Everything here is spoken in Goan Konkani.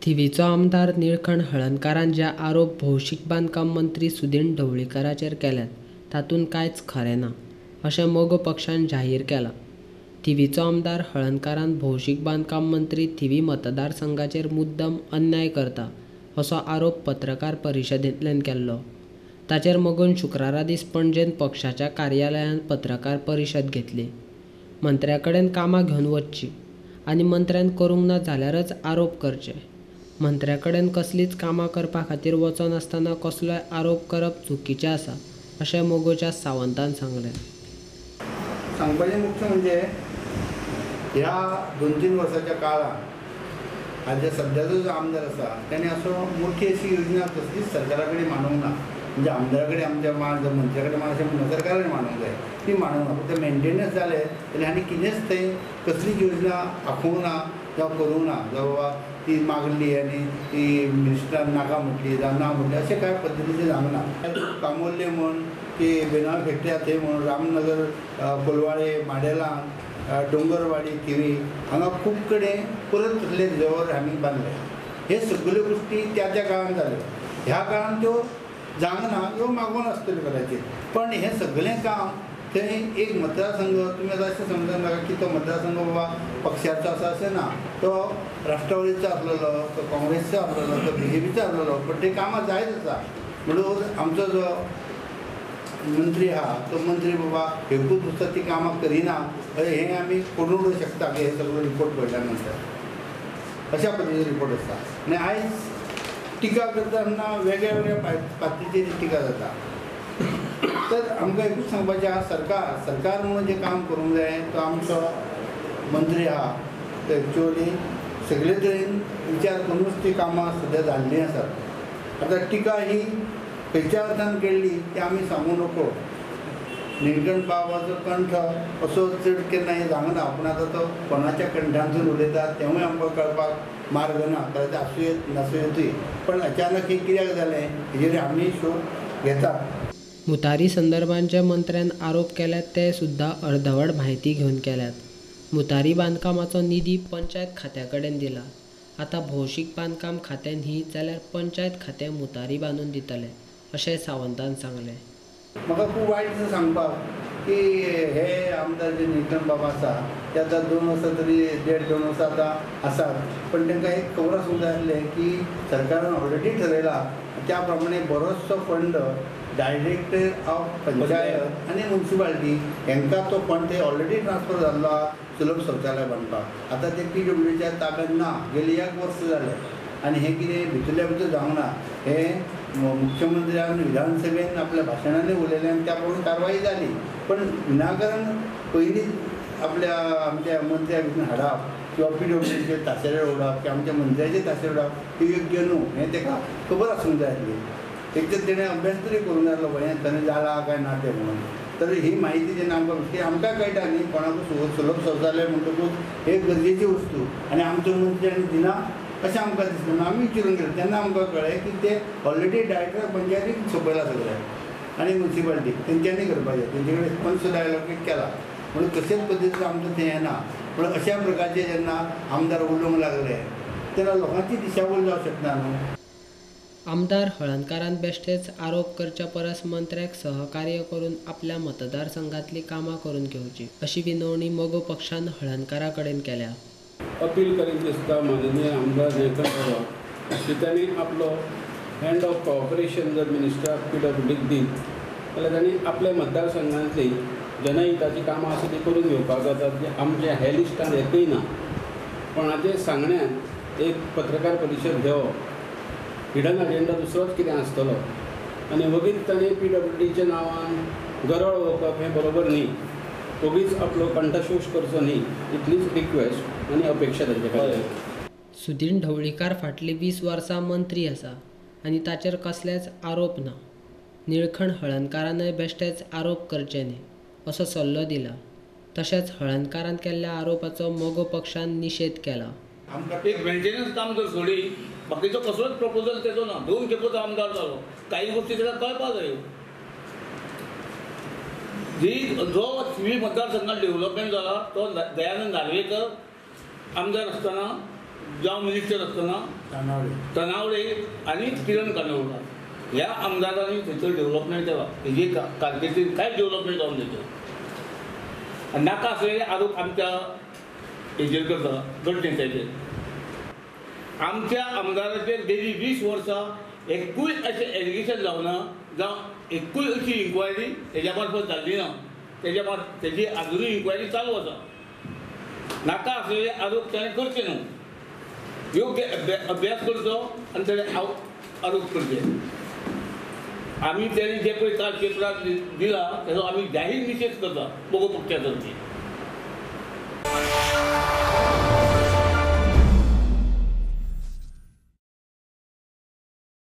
थिवीचो आमदार निळकंठ हळर्णकारान जे आरोप भौशीक बांदकाम मंत्री सुदिन ढवळीकाराचेर केल्यात तातूंत कांयच खरें ना अशें मगो पक्षान जाहीर केलां. थिवीचो आमदार हळर्णकारान भौशीक बांदकाम मंत्री थिवी मतदारसंघाचेर मुद्दम अन्याय करता असो आरोप पत्रकार परिशदेंतल्यान केल्लो. ताचेर मगोन शुक्रारा दीस पणजेंत पक्षाच्या कार्यालयांत पत्रकार परिशद घेतली. मंत्र्या कडेन कामां घेवन वचचीं आनी मंत्र्यान करूंक ना जाल्यारच आरोप करचे. मंत्र्या कडेन कसलींच कामां करपा खातीर वचनासतना कसलोय आरोप करप चुकीचें आसा अशें मगोच्या सावंतान सांगलें. सांगपाचें मुख्य म्हणजे ह्या 2-3 वर्साच्या काळांत आज सद्याचो जो आमदार आसा ताणें असो मोठी अशी योजना कसलीच सरकारा कडेन मांडूंक ना. म्हणजे आमदारा कडेन आमच्या मान जावं मनशा कडेन मान अशें म्हणून सरकारा कडेन मांडूंक जाय, ती मांडूंक ना. फक्त मेंटेनन्स जालें जाल्यार आनी कितेंच थंय कसलीच योजना आखोवंक ना जावं करूंक ना. जावं बाबा ती मागली आनी ती मिनिस्टरान नाका म्हटली जावं ना म्हटली अशें कांय पद्दतीचें जावंक ना. कामोर्ले म्हण की बेनाळ फॅक्टरी आसा थंय म्हण, रामनगर, कोलवाळे, माडेलां, डोंगरवाडी, थिवी हांगा खूब कडेन परत तसले रिजर्वर आमी बांदले. हे सगल्यो गोश्टी त्या त्या काळान जाल्यो. ह्या काळान त्यो जावंक ना किंवा मागून आसतल्यो कदाचीत, पण हें सगळें काम थंय एक मतदारसंघ तुमी आतां अशें समजा नाका की तो मतदारसंघ बाबा पक्षाचो आसा अशें ना. तो राष्ट्रवादीचो आसलेलो, तो काँग्रेसचो आसलेलो, तो बीजेपीचो आसलेलो, पण ते कामां जायत आसा. म्हणून आमचो जो मंत्री आहा तो मंत्री बाबा एकूच वचता ती कामां करिना हें आमी करून उडोवंक शकता की हे सगळो रिपोर्ट पळयल्या नंतर अशा पद्दतीचो रिपोर्ट आसता. आनी आयज टिका करता आसतना वेगळ्या वेगळ्या पातळीचेर टिका जाता. तर आमकां एकूच सांगपाचें आहा, सरकार सरकार म्हणून जें काम करूंक जाय तो आमचो मंत्री आहा तो एक्चुअली सगळे तरेन विचार करूनच ती कामां सद्या जाल्लीं आसात. आतां टिका ही खंयच्या अर्थान केल्ली ती आमी सांगू नको. निळकंठ बाबाचो कंठ असो चड केन्ना हें जावंक ना, पूण आतां तो कोणाच्या कंठांतून उलयता तेंवूय आमकां कळपाक मार्ग ना, कदाचित आसूं येत नासूं येतूय. पण अचानक हें कित्याक जालें हेजेर आमी शोध घेतात. मुतारी संदर्भात जे मंत्र्यान आरोप केल्यात ते सुद्दां अर्दवट म्हायती घेवन केल्यात. मुतारी बांदकामाचो निधी पंचायत खात्या कडेन दिला. आतां भौशीक बांदकाम खातें न्ही जाल्यार पंचायत खातें मुतारी बांदून दितलें अशें सावंतान सांगलें. म्हाका खूब वायट दिसता सांगपाक की हे आमदार जे निळकंठ बाबा आसा ते आतां 2 वर्सां तरी 1.5-2 वर्सां आतां आसात, पण तांकां एक खबर आसूंक जाय आसलें की सरकारान ऑलरेडी ठरयला त्या प्रमाणे बरोचसो फंड डायरेक्टर ऑफ पंचायत आनी मुन्सिपालिटी हांकां तो फंड थंय ऑलरेडी ट्रान्सफर जाल्लो आहा सुलभ शौचालय बांदपाक. आतां ते पीडब्ल्यूडीच्या ताब्यात ना, गेली 1 वर्स जालें आनी हें कितें भितरल्या भितर जावंक ना. हें मुख्यमंत्र्यान विधानसभेन आपल्या भाशणांनी उलयलें आनी त्या प्रमाणे कारवाई जाली. पण विनाकारण पयलींच आपल्या आमच्या मंत्र्या भितर हाडप किंवा पीडब्ल्यूडीचेर ताशेरे उडप किंवा आमच्या मंत्र्याचेर ताशेरे उडप ही योग्य न्हू हें ताका खबर आसूंक जाय आसली. एक तर तेणें अभ्यास तरी करूंक जाय आसलो हें ताणें जालां काय ना तें म्हणून. तर ही म्हायती जेन्ना आमकां आमकां कळटा न्ही कोणाकूच सुलभ शौचालय म्हणटकूच एक गरजेची वस्तू आनी आमचो मंत्री आनी दिना अशें आमकां दिसलें. म्हणून आमी विचारून गेले तेन्ना आमकां कळ्ळें की ते ऑलरेडी डायरेक्टर पंचायतीक सोंपयला सगळें आनी मुन्सिपालिटीक तेंच्यांनी करपाचें, तेंचे कडेन फंड सुद्दां एलोकेट केला. म्हणून कशेच पद्दतीन आमचो थंय येना. पूण अशा प्रकारचे जेन्ना आमदार उलोवंक लागले तेन्ना लोकांची दिशाभूल जावंक शकना न्हू. आमदार हळर्णकारान बेश्टेच आरोप करच्या परस मंत्र्याक सहकार्य करून आपल्या मतदारसंघांतलीं कामां करून घेवची अशी विनवणी मगो पक्षान हळर्णकारा कडेन केल्या. अपील करीन दिसता माननीय आमदार निळकंठ बाबा की तांणी आपलो हँड ऑफ कॉपरेशन जर मिनिस्टर ऑफ पीडब्ल्यूडीक दीत जाल्यार तांणी आपल्या मतदारसंघांतली जनहिताची कामां आसा ती करून घेवपाक जाता. जी आमच्या हे लिस्टान एकूय ना. कोणाचे सांगण्यान एक पत्रकार परिशद घेवप, हिडन अजेंडा दुसरोच कितें आसतलो आनी वगीच तांणी पीडब्ल्यूडीच्या नांवान गरळ ओंकप हें बरोबर न्ही. वगीच आपलो कंठशोष करचो न्ही इतलीच रिक्वेस्ट आनी अपेक्षा तांचे कडेन. सुदिन ढवळीकार फाटलीं 20 वर्सां मंत्री आसा आनी ताचेर कसलेच आरोप ना. निळकंठ हळर्णकारानय बेश्टेच आरोप करचे न्ही असो सल्लो दिला. तशेंच हळर्णकारान केल्ल्या आरोपाचो मगो पक्षान निशेध केला. एक मेंटेनन्स काम जर सोडी बाकीचो कसलोच प्रपोजल तेजो ना. 2 खेपो तो आमदार जालो, काही गोष्टी ताका कळपाक जायो. जी जो थिवी मतदारसंघात डेव्हलपमेंट जाला तो दयानंद नार्वेकर आमदार आसतना जावं मिनिस्टर आसतना तनावडे आनी किरण कानोळकार ह्या आमदारांनी थंयसर डेव्हलपमेंट केला. हेजी कारकिर्दीन कांयच डेव्हलपमेंट जावन थंयसर आनी नाका आसलेले आरोप आमच्या हेजेर करता गटनेत्याचेर. आमच्या आमदाराचेर गेली 20 वर्सां एकूय अशें एलिगेशन जावना, जावं एकूय अशी इन्क्वायरी तेज्या मार्फत जाल्ली ना. तेज्या मार्फत तेजी आजुनूय इन्क्वायरी चालू आसा. नाका आसलेले आरोप ताणें करचे न्हू, योग्य अभ्यास करचो आनी ताणें आरोप करचे. आमी तेणी जे पळय काल पेपरार दिला तेजो आमी जाहीर निशेध करता मगो पक्षा तर्फे.